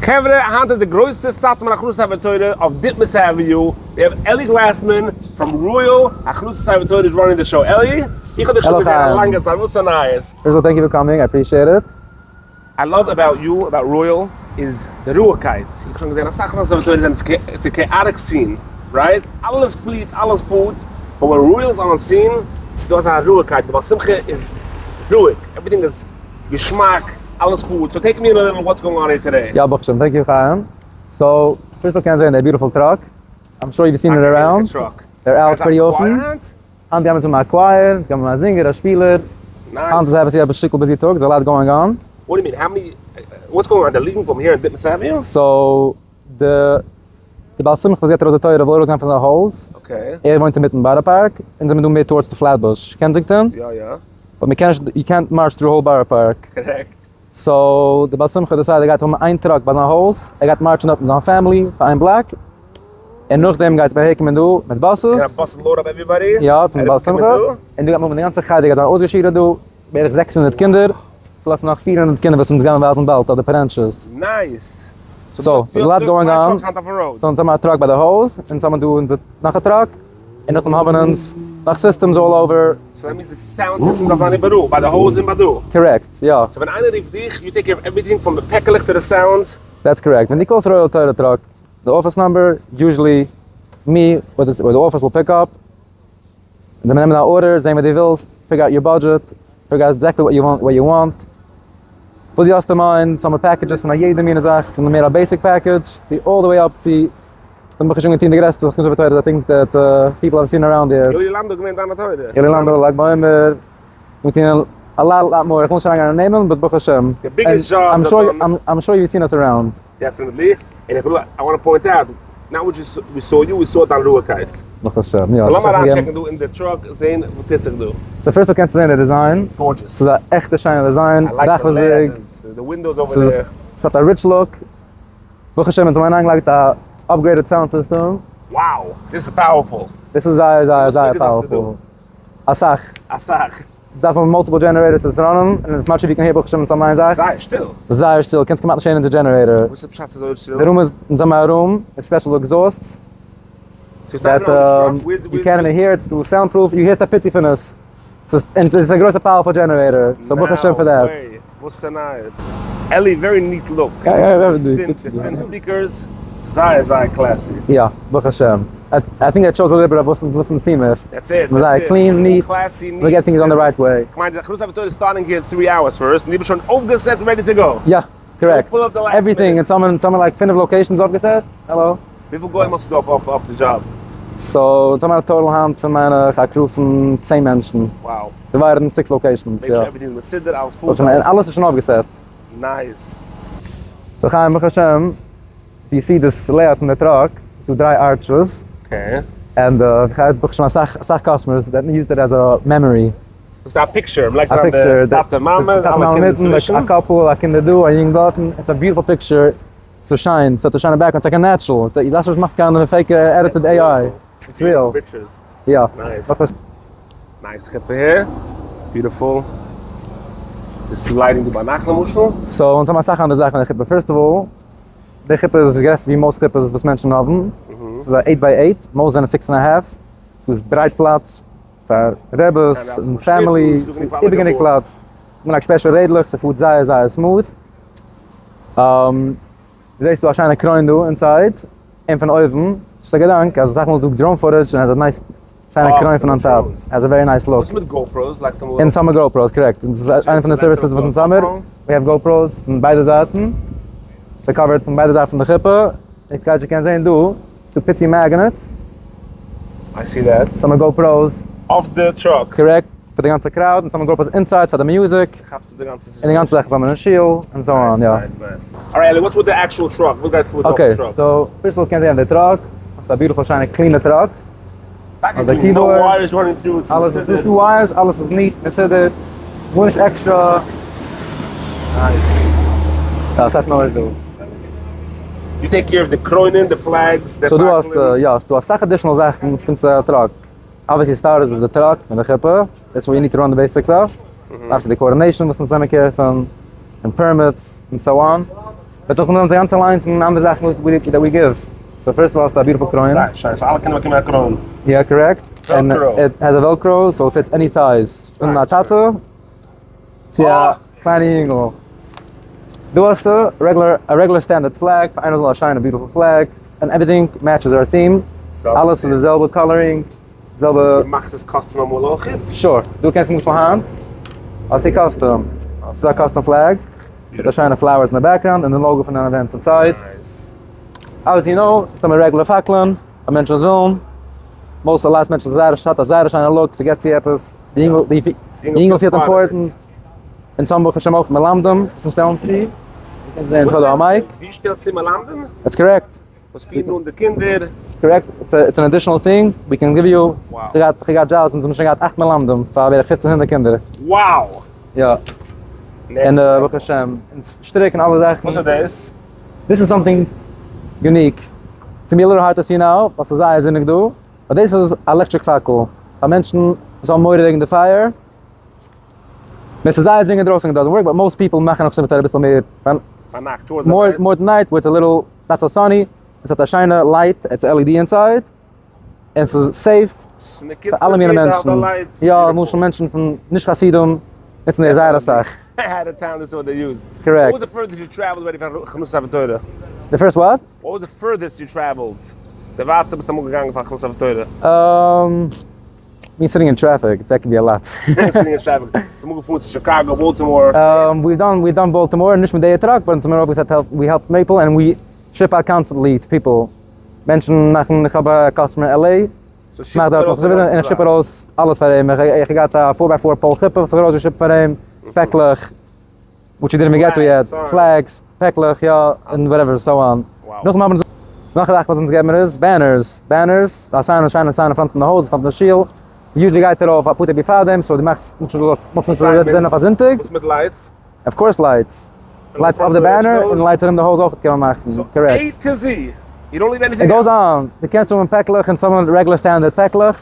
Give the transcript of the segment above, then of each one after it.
חברה, היינט איז די גרויסע סאטמאר הכנסת ספר תורה אויף Ditmas Avenue, we have Eli Glassman from Royal הכנסת ספר תורה is running the show. אלי, איך האב דיך שוין געזען א לאנגע צייט, וואס איז נייעס? First of all thank you for coming, I appreciate it. I love about you, about Royal, איז די רואיגקייט. איך האב שוין געזען אסאך הכנסת ספר תורה זענען it's a chaotic scene, right? אלעס פליעט, אלעס פארט, but ווען Royal איז on scene, ס'איז דא אזא רואיגקייט, די בעל שמחה איז רואיג, everything איז געשמאק, אלעס פארט, so take me in a little what's going on here today. יא ברוך השם, thank you חיים. So, first of all קענסט זען די beautiful truck, I'm sure you've seen it around, they're out pretty often. היינט גיימיר טון א choir, אונז גיימיר האבן א זינגער, א שפילער. היינט איז עפעס ווי א שטיקל busy טאג, there's a lot going on. What do you mean? How many, what's going on? They're leaving from here in Ditmas Avenue? So, די די בעל שמחה וואס געבט ארויס די תורה וויל ארויסגיין פון זיין הויז. ער וואוינט אינמיטן בארא פארק, אונז זעמיר דא מער towards די Flatbush, Kensington. יא יא. But מען קען נישט, יו קענט מארטש טרו האול בארא פארק. Correct. So די בעל שמחה decide ער גייט האבן איין truck ביי זיין הויז, ער גייט מארטשן דארט מיט זיין family פאר איין בלאק, און נאכדעם גייט מען אהערקומען דא מיט buses. יא, buses load up everybody. יא, פון די בעל שמחה. און דא גייט מען האבן די גאנצע חדר גייט זיין אויסגעשירעט דא, בערך 600 קינדער, plus נאך 400 קינדער וואס אונז גייען ווייזן באלד אויף די פארענטשעס. Nice! So, there's a lot going on. So אונז האבן א truck ביי די הויז, אונז האבן דא אונזער נאך א truck, און נאכדעם האבן אונז נאך systems all over. So that means די sound system דארף זיין איבעראל, ביי די הויז און ביי דא. Correct, יא. So ווען איינער רופט דיך, you take care of everything פון די פעקעלעך to די sound? That's correct. ווען דו call סט Royal Torah truck, די office number, usually me or די office will pick up, און זיי נעמען דיין order, זעהן וואס דו ווילסט, figure out your budget, figure out exactly what you want, what you want, וואס דו האסט אין mind, ס'האמיר packages פון א יעדע מינע זאך, פון מער א basic package, צו all the way up צו, זיי האבן שוין געטון די גרעסטע זאך כ'זאג תורה, I think that people have seen around here. יואלי לאנדא געווען דיינע תורה? יואלי לאנדא, לג בעומר, געטון א lot lot more, איך וויל נישט אריינגיין אין נעמען, but ברוך השם. The biggest jobs are done. I'm sure you seen us around. Definitely, און איך וויל, I want point out, not what we saw you, we saw דיין רואיגקייט. ברוך השם, יא. So לאמיר אריינטשעקן דא אין די truck, זעהן וואס טוט זיך דא. So first of קענסטו זעהן די design. Gorgeous. ס'איז א עכטע שיינע design, רחבות'דיג. די windows over there. ס'האט א rich look. ברוך השם אונז האבן אריינגעלייגט א upgraded sound system. Wow! דאס איז powerful! דאס איז זייער זייער זייער powerful. אסאך. אסאך. דארף האבן multiple generators צו עס run ען, און as much as you can hear ברוך השם אונז האבן איין זאך. זייער שטיל. זייער שטיל, קענסט כמעט נישט הערן די generator. וואס איז פשט ס'איז אזוי שטיל? די room איז, אונז האבן א room מיט special exhausts. That you can't even hear, it's דא sound proof, יו הערסט א פיצי פון עס. ס'איז, און ס'איז א גרויסע powerful generator, so ברוך השם פאר that. No way, וואס איז נייעס? אלי, very neat look. פינף speakers, זייער זייער classy. יא, ברוך השם. I think that shows a little bit of וואס אונז טוהן מיר. That's it. מיר זייער clean, neat, we get things on the right way. כ'מיין די הכנסת ספר תורה איז starting here three hours first, און דו ביסט שוין אויפגעסעט ready to go. יא, correct. Everything, אונז האבן אונז האבן like פינף locations אויפגעסעט. האלא. וויפיל גוים האסטו דא אויף די דזשאב? So, אונז האבן א total היינט פון מיינע איך א crew פון 10 מענטשן. Wow. Divided in six locations, יא. Make sure everything איז מסודר, אלעס פארט. אלעס איז שוין אויפגעסעט. Nice. So חיים ברוך השם, ווי see this layout פון די truck, איז דא דריי arches. Okay. And איך האב ברוך השם אסאך אסאך customers that use it as a memory. דאס איז א picture, מ'לייגט אריין די טאטע מאמע, אלע קינדער צווישן. א couple, א קינדער דא, א יונג דארטן, it's a beautiful picture, ס'איז שיין, ס'האט א שיינע background, ס'איז like א natural, דאס וואס מאכט קיין fake edited AI, it's real. יא. Nice. Nice חופה here. Beautiful. דאס איז lighting דא ביינאכט למשל. So אונז האבן אסאך אנדערע זאכן אין די חופה. First of all, די חופה איז גרעסער ווי most חופות וואס מענטשן האבן. ס'איז א eight by eight, most זענען six and a half. ס'איז ברייט פלאץ פאר רעבעס און family, איבער גענוג פלאץ. מ'לייגט special רעדלעך, ס'פארט זייער זייער smooth. זעסט דא א שיינע קרוין דא inside, און פון אויבן, ס'איז א געדאנק אז אסאך מאל איז דא drone footage און עס האט nice שיינע קרוין פון on top, has a very nice look. וואס מיט GoPros? לייגסט אמאל ארויף? אונז האמיר GoPros, correct. און ס'איז איינע פון די services וואס אונז האמיר, we have GoPros פון ביידע זייטן, ס' covered פון ביידע זייטן פון די חופה, איך גלייב איר קענט זען דא, ס'דא פיצי magnets. I see that. ס'האמיר GoPros. אויף די truck. Correct, פאר די גאנצע crowd, און ס'האמיר GoPros inside פאר די music. כאפסט אפ די גאנצע און די גאנצע זאך פאר מען שיל און so on, יא. Nice nice. Alright אלי what's with the actual truck? וואס גייט פאר דא אויפן truck? Okay, so first of all קענסט זען די truck, ס'איז א beautiful שיינע clean ע truck. טאקע clean, no wires running through it, אלעס איז נישט דא wires, אלעס איז neat, מסודר, גארנישט extra. Nice. יא, אסאך noise דא. You take care of די קרוינען, די flags, די So דא האסטו, יא, ס'דא אסאך additional זאכן וואס קומט צו א truck. Obviously starters איז די truck מיט די חופה, that's what you need to run the basics of. דארפסטו די coordination וואס אונז נעמען care פון, און permits, און so on. But נאכדעם האבן זיי גאנצע line פון אנדערע זאכן that we give. So first of all האסטו א beautiful קרוין. זייער שיין. So אלע קינדער באקומען א קרוין. יא correct. און it has a Velcro so it fits any size. פון א טאטע צו א קליינע יונגל. דא האסטו regular א regular standard flag פאר איינער זאל א שיינע beautiful flag. און everything matches our theme. אלעס איז די זעלבע coloring. זעלבע. דו מאכסט עס custom אמאל אויכעט? Sure. דא קענסטו למשל היינט האסטו custom. ס'איז א custom flag מיט א שיינע flowers אין די background און די logo פון דיין event inside. As you know, ס'איז דא regular פאקלען פאר מענטשן וואס ווילן. Most of מענטשן זייער האט א זייער שיינע look, ס'געט צו עפעס. די אינגל פילט important. אונז האבן ברוך השם אויך מלמדים וואס אונז שטעלן צו. קענסט זען כ'האב דא א mic. דו שטעלסט צו מלמדים? That's correct. וואס פירן אן די קינדער. Correct, it's an additional thing, we can give you, כ'האב געהאט דזשאבס אונז האבן שוין געהאט אכט מלמדים פאר בערך פופצן הונדערט קינדער. Wow! יא. און ברוך השם, אונז שטריקן אלע זאכן. וואס איז דאס? This is something unique. ס'איז מיר a little hard to see now, ווייל ס'איז זייער זוניג דא, but דאס איז א עלעקטריק פאקל, פאר מענטשן וואס האבן מורא וועגן די פייער. ווען ס'איז זייער זוניג אינדרויסן doesn't work, but most people מאכן נאך שמחת תורה אביסל מער. ביינאכט, more night, where it's a little not so sunny, עס האט א שיינע light, it's LED inside, און ס'איז safe פאר אלע מיני מענטשן, יא למשל מענטשן פון נישט חסידים נוצן דאס זייער אסאך. Correct. The first what? Me sitting in traffic, that can be a lot. We've done, we've done Baltimore, נישט מיט די truck, but אונז האמיר אויפגעסעט help, we help people and we ship out constantly to people. מענטשן מאכן, איך האב א customer אין LA, מאכט דארט נאך און איך ship ארויס אלעס פאר אים, איך האב געהאט א four by four pole חופה וואס איך האב ארויסגעשיפט פאר אים, פעקלעך, which you didn't even get to yet, flags, פעקלעך, יא, און whatever, so on. נאכדעם האבן אונז, נאך א זאך וואס אונז געבן מיר איז, banners, banners, א שיינע שיינע sign אין front פון די הויז, front פון די שול, usually גייט ארויף א פאר טעג בעפאר דעם, so דו מאכסט נישט מוזט נישט זען אויף א זונטאג. וואס מיט lights? Of course lights. Lights אויף די banner און lights ארום די הויז אויך קען מען מאכן, correct. A to Z! You don't leave anything out. It goes on, דו קענסט האבן פעקלעך און סאמע regular standard פעקלעך,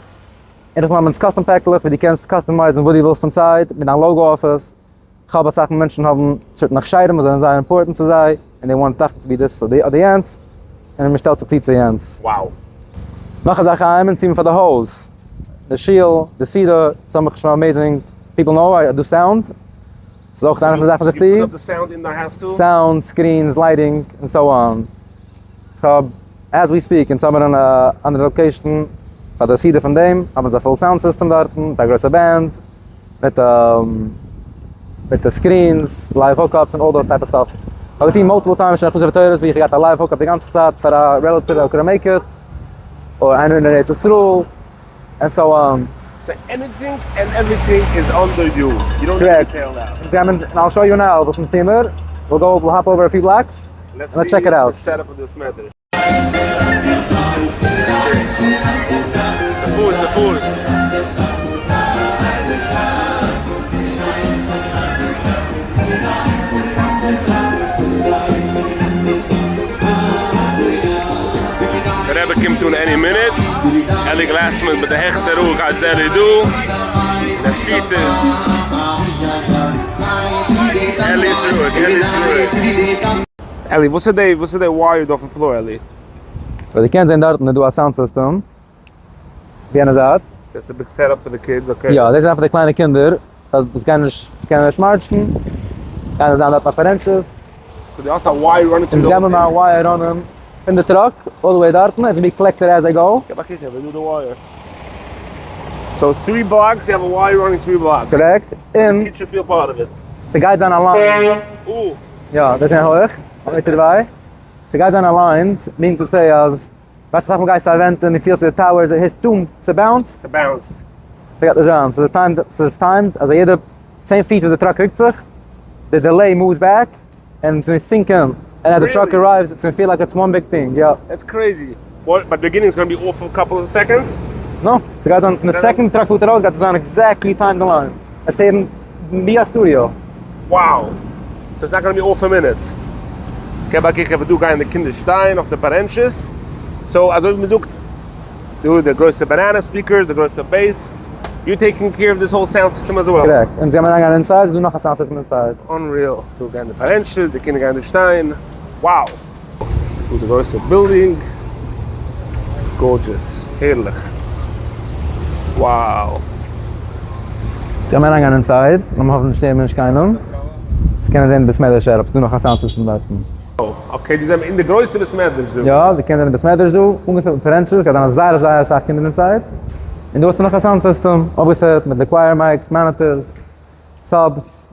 און איך מאך אונז custom פעקלעך ווי דו קענסט customize ן וואס דו ווילסט inside, מיט דיין logo אויף עס. כ'האב אסאך מענטשן האבן certain הכשרים וואס זענען זייער important צו זיי, און they want דווקא to be this אדער יענץ, און מען שטעלט זיך צו צו יענץ. Wow. נאך א זאך איי מין פאר די הויז, די שול, די סעודה, ס'האבן מיך שוין amazing people know I do sound, ס'איז אויך איינע פון די זאכן וואס איך טו. Sound, screens, lighting, און so on. כ'האב as we speak אונז האבן אן אנדערע location פאר די סעודה פון דעם, האבן אונז א full sound system דארטן, מיט א גרויסע band. מיט מיט די screens, live hookups און all those type of stuff. כ'האב געטון multiple times שוין חסר תורות ווי איך האב געהאט א live hookup די גאנצע צייט פאר א relative that couldn't make it, אדער איינער אין ארץ ישראל, and so on. So anything and everything is under you, you don't need to tell now. Correct. און I'll show you now וואס אונז טוען מיר, we'll go, we'll hop over a few blocks, און let's check it out. דער רבי קומט אן any minute, אלי גלאסמאן מיט די העכסטע רואיגקייט איז אלי דא, און ער פירט עס, אלי איז רואיג, אלי איז רואיג. אלי, וואס איז די, וואס איז די wire דא אויפן floor אלי? So דו קענסט זען דארטן איז דא א sound system, די יענע זייט. דאס איז די big setup פאר די kids, okay. יא, דאס איז פאר די קליינע קינדער, וואס גייען נישט, וואס קענען נישט מארטשן, גייען זיי זיין דארט אויף פארענטשעס. So דו האסט א wire running אונז געבן א wire running פון די truck all the way דארטן, it's be collected as they go. געב א קוק, ווי דא די wire. So three blocks, you have a wire running three blocks. Correct, און. Kids should feel part of it. ס'גייט זיין א line. אוי. יא, דאס איז הויך, אויטער דערביי. ס'גייט זיין aligned, meaning to say אז, ווייסט אסאך מאל גייסטו א event און דו פילסט די towers, הערסט טום, ס'באונסט. ס'באונסט. ס'גייט נישט זיין, ס'איז timed, ס'איז timed אז א יעדע 10 feet וואס די truck רוקט זיך, די delay moves back, און ס'איז sync אין, און אז די truck arrives it's gonna feel like it's one big thing, יא. That's crazy. What, ביי beginning איז gonna be off for couple of seconds? No, ס'גייט זיין פון די second truck פארט ארויס גייט עס זיין exactly timed aligned. עס הערן ווי א studio. Wow! So it's not gonna be off a minute. געב א קוק ווי דא גייען די קינדער שטיין אויף די פארענטשעס. So אזוי ווי מ'זאגט דא די גרויסע banana speakers, די גרויסע bass. You taking care of this whole sound system as well. Correct. אונז גיימער אריינגיין inside, איז דא נאך א sound system inside. Unreal. דא גייען די פארענטשעס, די קינדער גייען דא שטיין. Wow! דא איז די גרויסע building, gorgeous, הערליך, wow! צו לאמיר אריינגיין inside, לאמיר האפן שטערן מיר נישט קיינעם, צו קענען זען די בית מדרש setup, ס'דא נאך א sound system דארטן. Okay, דא זענען מיר אין די גרויסע בית מדרש דא. יא, די קענסט זען די בית מדרש דא, אנגעפילט מיט פארענטשעס, גייט זיין זייער זייער אסאך קינדער inside, און דא האסטו נאך א sound system, אויפגעסעט מיט די choir mics, monitors, subs.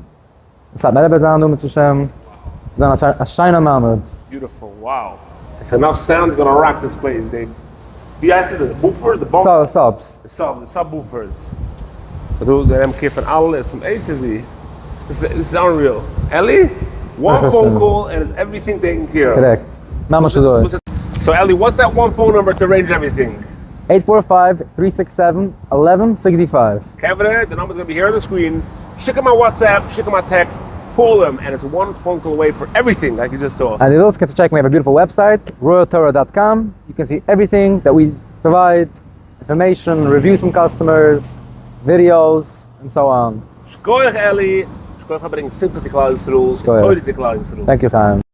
סאטמאר רבי וועט זיין דא אם ירצה השם, ס'וועט זיין א שיינע מעמד. Beautiful, wow. It's enough sound gonna rock this place, די ווי הייסט עס די woofers די bump. Subs. די sub די subwoofers. ס'דא די נעמען care פון אלעס פון A to Z. This is unreal. אלי, one phone call and it's everything taken care of. Correct. ממש אזוי. So אלי, what's that one phone number to arrange everything? 845 367 1165. חברה, די number is gonna be here on the screen, שיק אים א WhatsApp, שיק אים א text, call אים, and it's one phone call away for everything like you just saw. אז דו ווילסט קענסטו טשעקן, we have a beautiful website, royaltorah dot com, you can see everything that we provide, information, reviews פון customers, videos, and so on. שכוח אלי, שכוח פאר ברענגן שמחה צו כלל ישראל, און תורה צו כלל ישראל. Thank you חיים.